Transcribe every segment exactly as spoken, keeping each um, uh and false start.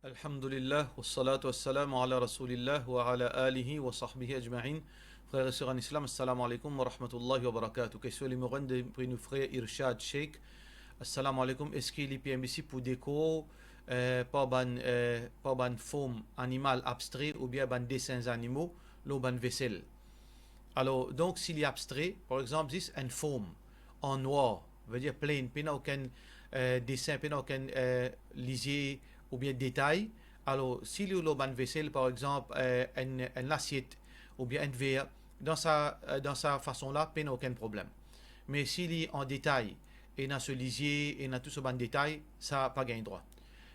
Alhamdulillah, wassalatu wassalamu ala Rasoulillah wa ala alihi wa sahbihi ajmain. Frer e ser an Islam, assalamu alaikum wa rahmatullahi wa barakatuh. Kestion nimero enn de, pou nou frer Irshad Sheikh. Assalamu alaikum, eski li permisib pou dekor, eh, par bann, eh, par bann form animal abstre oubien bann desen zanimo lor bann vesel? Alor, donk, si li abstre, par exanp, zis enn form an nwar, vedir plain, pena okenn, eh, desen, pena okenn, eh, lizie oubien detay. Alor, si li lor bann vesel, par exanp, eh, enn, enn lasiet oubien enn ver, dan sa, eh, dan sa fason la, pena okenn problem. Me si li an detay, ena so lizie, ena tou so bann detay, sa pa gagn drwa.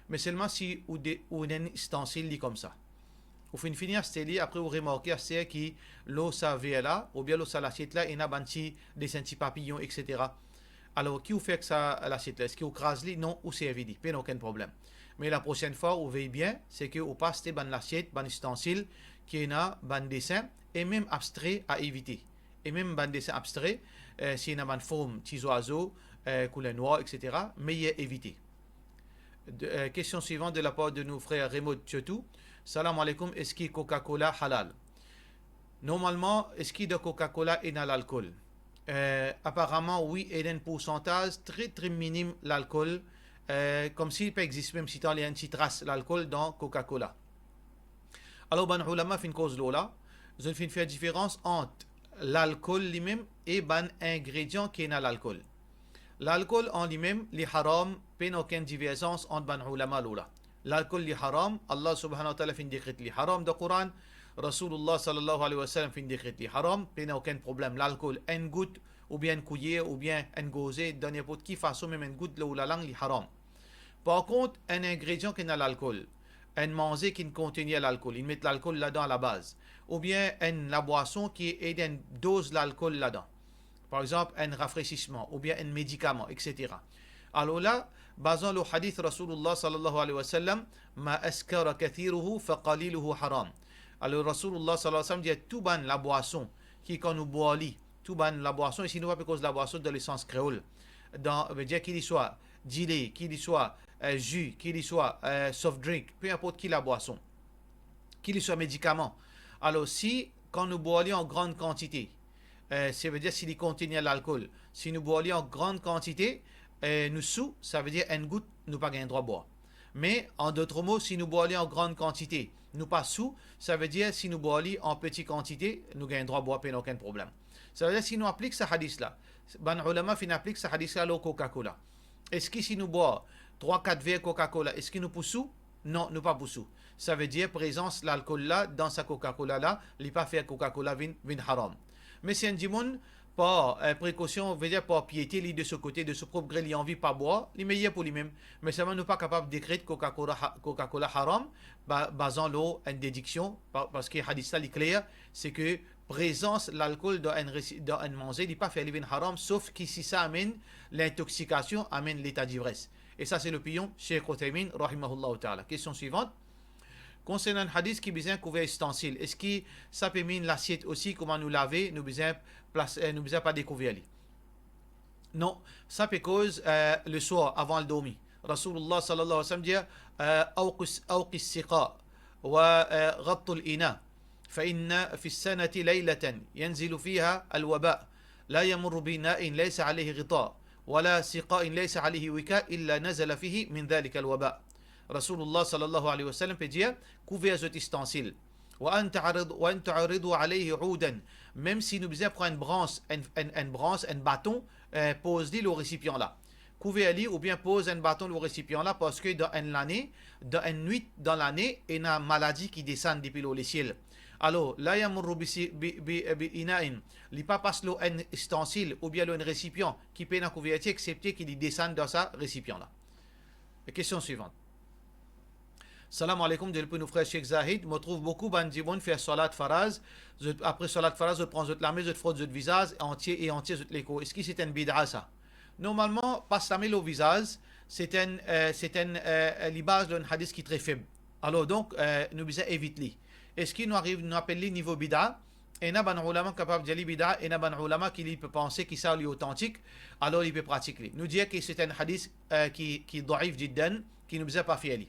Me selman si ou de, ou ena enn istansil li koumsa. Ou finn fini aste li, apre ou remarke aster ki lor sa ver la, oubien lor sa lasiet la, ena bann ti desen ti papiyon, et cetera. Alor, ki ou fer ek sa lasiet la? Eski ou kraz li? Non, ou servi li, pena okenn problem. Me laprosenn fwa, ou vey bien, se ke ou pa aste bann lasiet, bann istansil ki ena bann desen, e mem abstre a evite. E mem bann desen abstre, eh, si ena bann form ti zwazo, eh, kouler nwar, et cetera, meyer evite. De, eh, kestion swivan de lapar de nou frer Remod Tchotou. Salam alaikum, eski Coca-Cola halal? Normalman, eski dan Coca-Cola ena lalkol? Eh, aparaman, wi, ena enn poursantaz tre, tre minim lalkol, eh, koumsi pa existe mem sitan li ena enn ti tras lalkol dan Coca-Cola. Alor, bann oulama finn koz lor la, zot finn fer diferans ant lalkol limem e bann ingredian ki ena lalkol. Lalkol an limem, li haram, pena okenn diverzans ant bann oulama lor la. Lalkol, li haram, Allah Subhanahu wa Ta'ala finn dekret li haram dan Koran, Rasoulullah sallallahu alayhi wa sallam finn dekret li haram, pena okenn problem. Lalkol, enn gout, oubien enn kouyer, oubien enn gorze, dan ninport ki fason, mem enn gout lor lalang, li haram. Par kont, enn ingredian ki ena lalkol, enn manze ki kontenir lalkol, li met lalkol ladan alabaz, oubien enn labwason ki ena enn doz lalkol ladan, par exanp, enn rafresisman oubien enn medikaman, et cetera. Alor la, bazan lor hadith Rasoulullah sallallahu alayhi wa sallam, "Ma askara kathiruhu fa qaliluhu haram." Alor, Rasoulullah sallallahu alayhi wa sallam dir, tou bann labwason ki kan nou bwar li, tou bann labwason, isi nou pa pe koz labwason dan lesans kreol, dan, vedir ki li swa dile, ki li swa, eh, zi, ki li swa, eh, soft drink, pe inport ki labwason, ki li swa medikaman. Alor, si kan nou bwar li an gran kantite, eh, savedir si li kontenir lalkol, si nou bwar li an gran kantite, eh, nou sou, savedir enn gout, nou pa gagn drwa bwar. Me, an dot mo, si nou bwar li an gran kantite, nou pa sou, savedir si nou bwar li an peti kantite, nou gagn drwa bwar, pena okenn problem. Savedir si nou aplik sa hadis la, bann oulama finn aplik sa hadis la lor Coca-Cola. Eski si nou bwar trwa, kat ver Coca-Cola, eski nou pou sou? Non, nou pa pou sou. Savedir prezans lalkol la dan sa Coca-Cola la, li pa fer Coca-Cola vinn, vinn haram. Me si enn dimoun, par, eh, prekosion, vedir par piete, li de so kote, de so prop gre, li anvi pa bwar, li meyer pou limem. Me selman nou pa kapav dekret Coca-Cola ha-, Coca-Cola haram, ba-, bazan lor enn dediksion, pa-, parski hadis la li kler, se ke prezans lalkol dan enn resi-, dan enn manze, li pa fer li vinn haram, sof ki si sa amenn lintoksikasion, amenn leta divres. E sa se lopinion Sheikh Uthaymin, rahimahullahu ta'ala. Kestion swivan. Konsernan hadis ki bizin kouver istansil, eski sa pe mean lasiet osi, kouma nou lave, nou bizin plas-, eh, nou bizin pa dekouver li? Non, sa pe koz, eh, leswar avan al dormi. Rasoulullah sallallahu alayhi wa sallam dir, eh, "Awqis, awqis siqa wa, eh, ghattul ina. Fa inna fi sanati laylatan yanzilu fiha al-waba. La yamurru bi ina'in laysa alayhi ghita, wa la siqa'in laysa alayhi wika illa nazala fihi min dhalika al-waba." Rasoulullah sallallahu alayhi wa sallam pe dir, kouver zot istansil. Wa an ta'rid-, wa an ta'ridu alayhi udan. Mem si nou bizin pran enn brans, enn, enn, enn brans, enn baton, eh, poz li lor resipian la. Kouver li oubien poz enn baton lor resipian la, parski dan enn lane, dan enn nwit dan lane, ena maladi ki desann depi lor lesiel. Alor, la yamurru bi si-, bi, bi, bi ina'in, li pa pas lor enn istansil oubien lor enn resipian ki pena kouvertir, eksepte ki li desann dan sa resipian la. Kestion swivan. Salam aleykoum, depi nou frer Sheikh Zahid, mo trouv boukou bann dimoun fer swalat faraz, zot, apre swalat faraz, zot pran zot lame, zot frot zot vizaz, antie e antie zot lekor. Eski se enn bida sa? Normalman, pas lame lor vizaz, se enn, eh, se enn, eh, li baz lor enn hadis ki tre feb. Alor donk, eh, nou bizin evit li. Eski nou ariv, nou apel li nivo bida? Ena bann oulama kapav dir li bida, ena bann oulama ki li pe panse ki sa li otantik, alor li pe pratik li. Nou dir ki se enn hadis, eh, ki, ki daif jiddan, ki nou bizin pa fer li.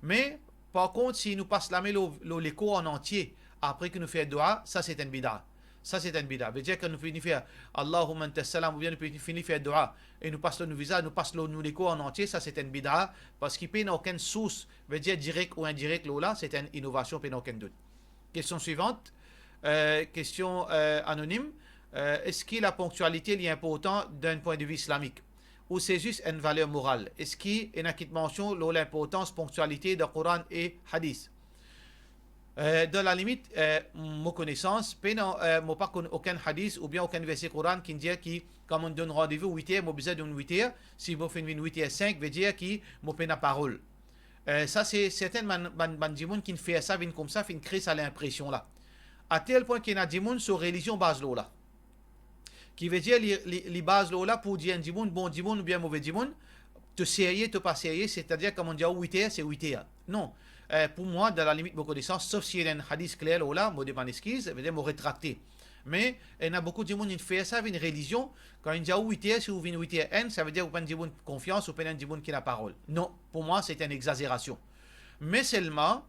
Me, par kont, si nou pas lame lor, lor lekor an antie, apre ki nou fer doua, sa se enn bida. Sa se enn bida. Vedir, kan nou fini fer Allahumma anta salam, oubien nou fini fer doua, e nou pas lor nou vizaz, nou pas lor nou lekor an antie, sa se enn bida, parski pena okenn sours, vedir direk ou indirek lor la, se enn inovasion, pena okenn dout. Kestion swivant, euh, kestion, euh, anonim, euh, eski laponktialite li inportan dan enn pwin de vi islamik? Ou se zis enn valer moral? Eski ena kit mansion lor linportans ponktialite dan Koran e Hadis? Euh, dan lalimit, euh, mo konesans, pena, euh, mo pa konn okenn Hadis oubien okenn verse Koran ki dir ki, kan mo donn randevou wit er, mo bizin donn wit er. Si mo finn vinn wit er sink, vedir ki mo pena parol. Eh, sa se sertin bann, bann, bann dimoun ki finn fer sa, vinn koumsa, finn kre sa linpresion la. A tel pwin ki ena dimoun so relizion baz lor la. Ki vedir li, li, li baz lor la pou dir enn dimoun bon dimoun oubien move dimoun, to serye, to pa serye, setadir kan mo dir ou wit er, se wit er. Non. Eh, pou mwa, dan lalimit mo konesans, sof si ena enn hadis kler lor la, mo demann eskiz, vedir mo retrakte. Me ena boukou dimoun inn fer sa, vinn relizion, kan inn dir ou wit er, si ou vinn wit er enn, savedir ou pa enn dimoun konfians, ou pa enn dimoun ki ena parol. Non, pou mwa, se enn egzazerasion. Me selman,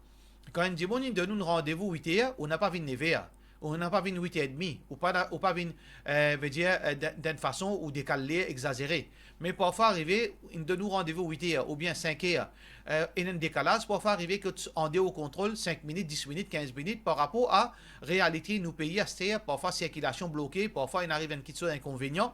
kan enn dimoun inn donn ou randevou wit er, ou napa vinn nev er, ou napa vinn wit er edmi, ou pa, ou pa vinn, eh, vedir, eh, dan, dan enn fason ou dekal ler egzazere. Me parfwa arive, inn donn ou randevou wit er oubien sink er, eh, ena enn dekalaz, parfwa arive ki ande ou kontrol sink minit, dis minit, kinz minit, par rapor a realite nou pei aster, parfwa sirkilasion bloke, parfwa inn ariv enn kitsoz inkonvenian,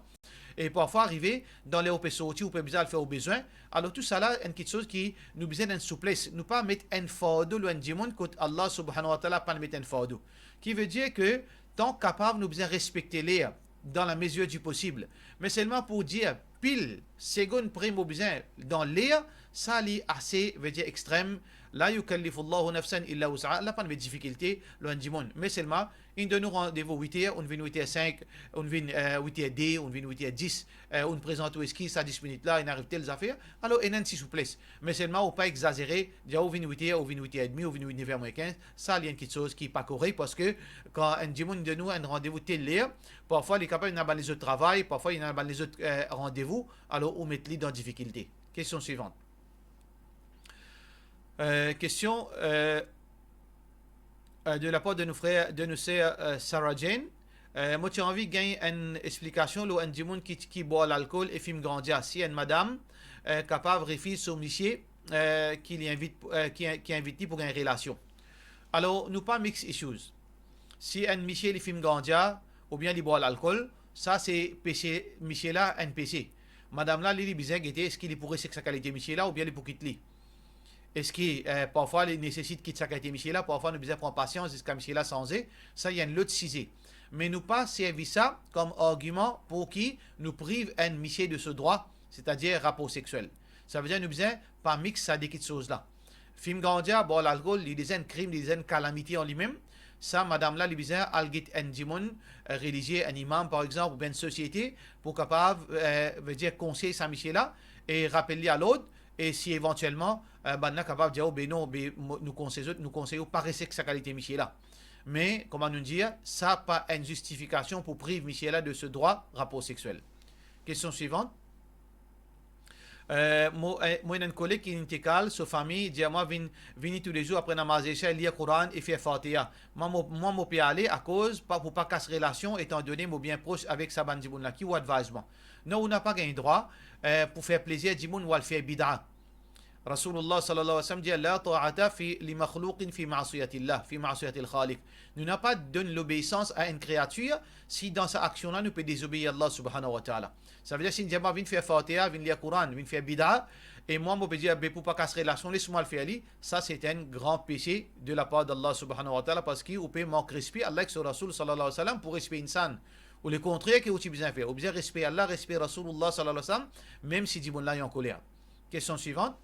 e parfwa arive, dan ler ou pe sorti, ou pe bizin al fer ou bezwin. Alor, tousala, enn kitsoz ki nou bizin enn souples. Nou pa met enn fardo lor enn dimoun kot Allah Subhanahu wa Taala pa met enn fardo. Ki vedir ke, tan kapav, nou bizin respekte ler, dan la mezir di posib. Me selman pou dir, pil segonn pre mo bizin dan ler, sa li ase, vedir extrem. La yukallifullahu nafsan illa wus'aha, la pa met difikilte lor enn dimoun. Me selman, inn donn ou randevou wit er, ou vinn wit er sink, ou vinn, eh, wit er de, ou vinn wit er dis, eh, ou prezant ou eskiz, sa dis minit la, inn ariv tel zafer, alor ena enn ti souples. Me selman ou pa egzazere, dir ou vinn wit er, ou vinn wit er edmi, ou vinn nev er mwin kinz, sa li enn kitsoz ki pa korek, parski kan enn dimoun donn ou enn randevou tel ler, parfwa li kapav ena bann lezot travay, parfwa ena bann lezot, eh, randevou, alor ou met li dan difikilte. Kestion swivant. Eh, kestion, eh, eh, de lapar de nou frer, de nou ser, eh, Sarah Jane. Eh, mo ti anvi gagn enn explikasion lor enn dimoun ki, ki bwar lalkol e fim ganja. Si enn madam, eh, kapav refiz so misie, eh, ki li invit, eh, ki, ki invit li pou gagn relasion. Alor, nou pa mix issues. Si enn misie li fim ganja, oubien li bwar lalkol, sa se pese misie la, enn pese. Madam la, li, li bizin gete eski li pou res ek sa kalite misie la, oubien li pou kit li. Eski, eh, parfwa li nesesit kit sa kalite misie la, parfwa nou bizin pran pasians ziska misie la sanze, sa li enn lot size. Me nou pa servi sa kom argiman pou ki nou priv enn misie de so drwa, setadir rapor seksiel. Savedir nou bizin pa mix sa de kitsoz la. Fim ganja, bwar lalkol, li deza enn krim, li deza enn kalamite an limem. Sa madam la, li bizin al get enn dimoun, eh, relizie, enn imam par exanp, oubien enn sosiete, pou kapav, eh, vedir konsey sa misie la, e rapel li a lord, e si evantielman, eh, bann la kapav dir ou, be non, be mo, nou konsey zot, nou konsey ou pa res ek sa kalite misie la. Me, kouma nou dir, sa pa enn zistifikasion pou priv misie la de so drwa rapor seksiel. Kestion swivant. Eh, mo, eh, mo ena enn koleg ki inn tekal, so fami dir mwa vinn, vini toulezour apre namaz Isha, lir Koran e fer Fatiha. Mwa mo, mwa mo pe ale akoz, pa, pou pa kas relasion, etandone mo bien pros avek sa bann dimoun la. Ki ou advise mwa? Non, ou napa gagn drwa, eh, pou fer plezir dimoun ou al fer bida. Rasoulullah sallallahu alayhi wa sallam dir, "La ta'ata fi, li makhlouqin fi ma'siyatillah, fi ma'siyatil Khaliq." Nou napa donn lobeisans a enn kreatir si dan sa aksion la nou pe dezobeir Allah subhanahu wa ta'ala. Savedir, si inn dir mwa vinn fer Fatiha, vinn lir Koran, vinn fer bida, e mwa mo pe dir, "Be pou pa kas relasion, les mwa al fer li," sa se enn gran pese de lapar d'Allah subhanahu wa ta'ala, parski ou pe mank respe Allah ek so Rasoul sallallahu alayhi wa sallam pou respe insan. Ou lekontrer ki ou ti bizin fer. Ou bizin respe Allah, respe Rasoulullah sallallahu alayhi wa sallam, mem si dimoun la li ankoler. Kestion swivant.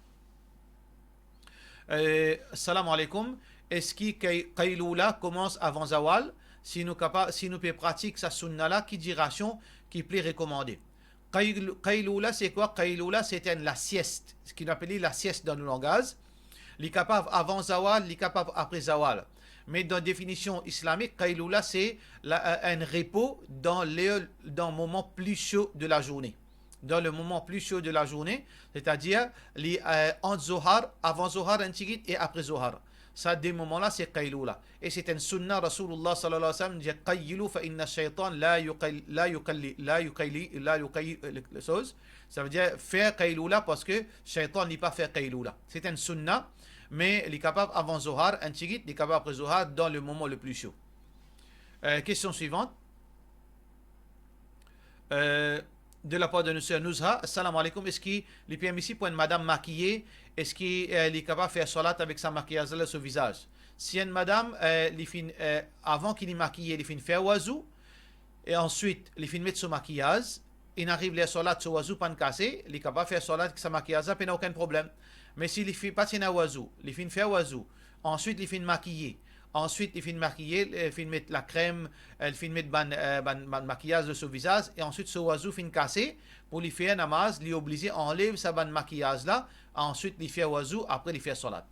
Eh, salam aleykoum. Eski kay-, Qayloula koumans avan Zawal? Si nou kapa-, si nou pe pratik sa sounna la, ki dirasion ki pli rekomande? Qayl-, Qayloula, se kwa? Qayloula, se enn lasiest, ki nou apel li lasiest dan nou langaz. Li kapav avan Zawal, li kapav apre Zawal. Me dan definision islamik, Qayloula, se la, eh, enn repo dan ler, dan moman pli so de lazourne. dans le moment plus chaud de la journée, c'est-à-dire li, euh, ant Zohar, avan Zohar enn tigit e apre Zohar. Sa de moman la se qayloula. E se enn sunna Rasoulillah sallallahu alayhi wa sallam, dir qaylu fa inna shaytan la yuqayl-, la yuqayli-, la yuqayli-, la yuqayli-, euh, le, le soz. Sa vedir fer qayloula parski shaytan li pa fer qayloula. Se enn sunna, me li kapav avan Zohar enn tigit, li kapav apre Zohar dans le moment le plus chaud. Euh, question suivante. Euh, de la part de notre sœur Nouzha, Assalamu alaikum, eski li permisib pou enn madam makiye, eski, euh, li kapav fer salat avek sa makiyaz la lor so vizaz? Si enn madam, euh, li finn, euh, avan ki li makiye, li finn fer wazou, e answit li finn met so makiyaz, inn ariv ler salat, so wazou pann kase, li kapav fer salat ek sa makiyaz la, pena okenn problem. Me si li fi-, pa ti ena wazou, li finn fer wazou, answit li finn makiye, answit li finn makiye, eh, finn met lakrem, eh, li finn met bann, eh, bann, bann makiyaz lor so vizaz, e answit so wazou finn kase, pou li fer namaz, li oblize anlev sa bann makiyaz la, answit li fer wazou, apre li fer salat.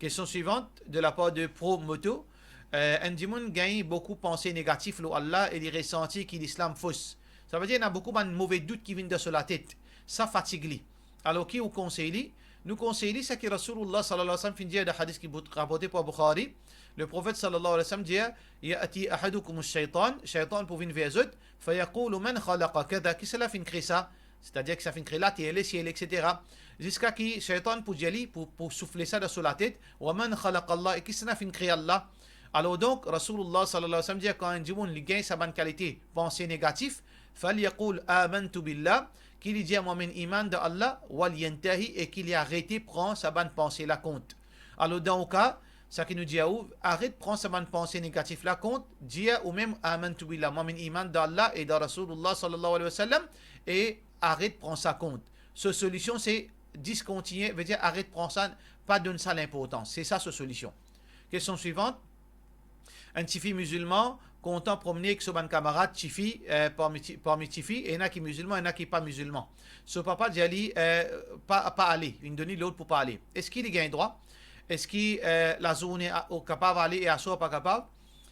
Question suivante, de la part de Pro Moto. Euh, enn dimoun gagn boukou panse negatif lor Allah e li resanti ki lislam fos. Sa vedir ena boukou bann move dout ki vinn dan so latet. Sa fatig li. Alor ki ou konsey li? Nou konsey li sa ki Rasoulillah sallallahu alayhi wa sallam finn dir dan hadis ki bout-, raporte par Bukhari. Le Profet sallallahu alayhi wa sallam dir, "Ya'ti ahadukumu shaytan", shaytan pou vinn ver zot, "fa yaqulu man khalaqa kadha", kisannla finn kre sa? Setadir ki sa finn kre later, lesiel, et cetera. Ziska ki shaytan pou dir li, pou, pou soufle sa dan so latet, "Wa man khalaqa Allah", e kisannla finn kre Allah? Alor donk, Rasoulillah sallallahu alayhi wa sallam dir, kan enn dimoun li gagn sa bann kalite panse negatif, "Falyaqul amantu billah", ki li dir, "Mwa mem iman dan Allah", "Wal yantahi", e ki li arete pran sa bann panse la kont. Alor dan ou ka, sa ki nou dir ou, aret pran sa bann panse negatif la kont, dir ou mem, "Amantu billah", "Mwa mem iman dan Allah e dan Rasoulillah sallallahu alayhi wa sallam", e aret pran sa kont. So solision se diskontinie, vedir aret pran sa, pa donn sa linportans. Se sa so solision. Question suivante. Enn tifi mizilman kontan promne ek so bann kamarad tifi, eh, parmi ti-, parmi tifi, ena ki mizilman, ena ki pa mizilman. So papa dir li, eh, pa, pa ale, inn donn li lord pou pa ale. Eski li gagn drwa? Eski, eh, lazourne a, ou kapav ale e aswar pa kapav?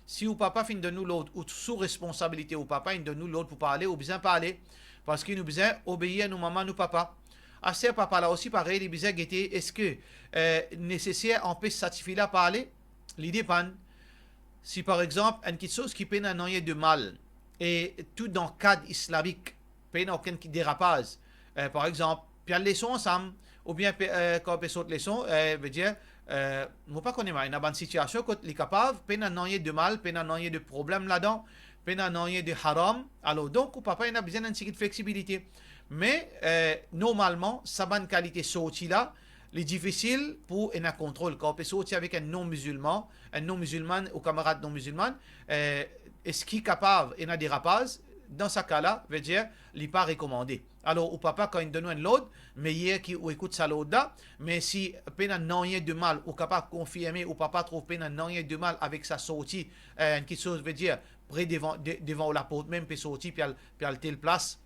Si ou papa finn donn ou lord, ou sou responsabilite ou papa, inn donn ou lord pou pa ale, ou bizin pa ale, parski nou bizin obeir nou mama, nou papa. Aster papa la osi parey, li bizin gete, eski, eh, neseser anpes sa tifi la pa ale? Li depann. Si par exanp, enn kiksoz ki pena nanye de mal, e tou dan kad islamik, pena okenn ki derapaz, eh, par exanp, pe al leson ansam, oubien pe, eh, kan pe sort leson, eh, vedir, eh, mo pa kone, me ena bann sitiasion kot li kapav, pena nanye de mal, pena nanye de problem ladan, pena nanye de haram, alor donk ou papa ena bizin enn tigit fleksibilite. Me, eh, normalman, sa bann kalite sorti la, li difisil pou ena kontrol. Kan ou pe sorti avek enn non-mizilman, enn non-mizilman ou kamarad non-mizilman, eh, eski kapav ena derapaz? Dan sa ka la, vedir, li pa rekomande. Alor, ou papa, kan inn donn ou enn lord, meyer ki ou ekout sa lord la, me si pena nanye de mal, ou kapav konfirme, ou papa trouv pena nanye de mal avek sa sorti, eh, enn kiksoz, vedir, pre devan, de-, devan ou laport mem, pe sorti, pe al, pe al tel plas,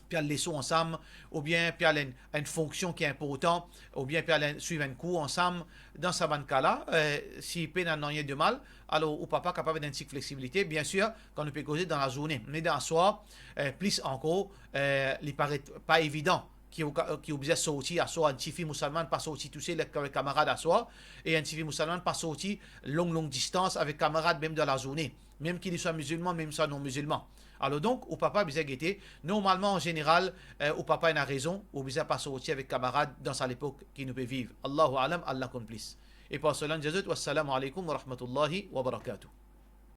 pe al leson ansam, oubien pe al enn, enn fonksion ki inportan, oubien pe al enn, swiv enn kour ansam, dan sa bann ka la, eh, si pena nanye de mal, alor ou papa kapav ena enn tigit fleksibilite, biensir, kan nou pe koze dan lazourne. Me dan aswar, eh, plis ankor, eh, li paret pa evidan ki ou ka-, ki ou bizin sorti aswar, enn tifi mizilman pa sorti tousel ek, avek kamarad aswar, e enn tifi mizilman pa sorti long, long distans avek kamarad mem dan lazourne, mem ki li swa mizilman, mem swa non-mizilman. Alor donk, ou papa bizin gete. Normalman, an zeneral, eh, ou papa ena rezon, ou bizin pa sorti avek kamarad dan sa lepok ki nou pe viv. Allahu a'lam, Allah konn plis. E par sela, nou dir zot, wassalamu alaikum wa rahmatullahi wa barakatuh.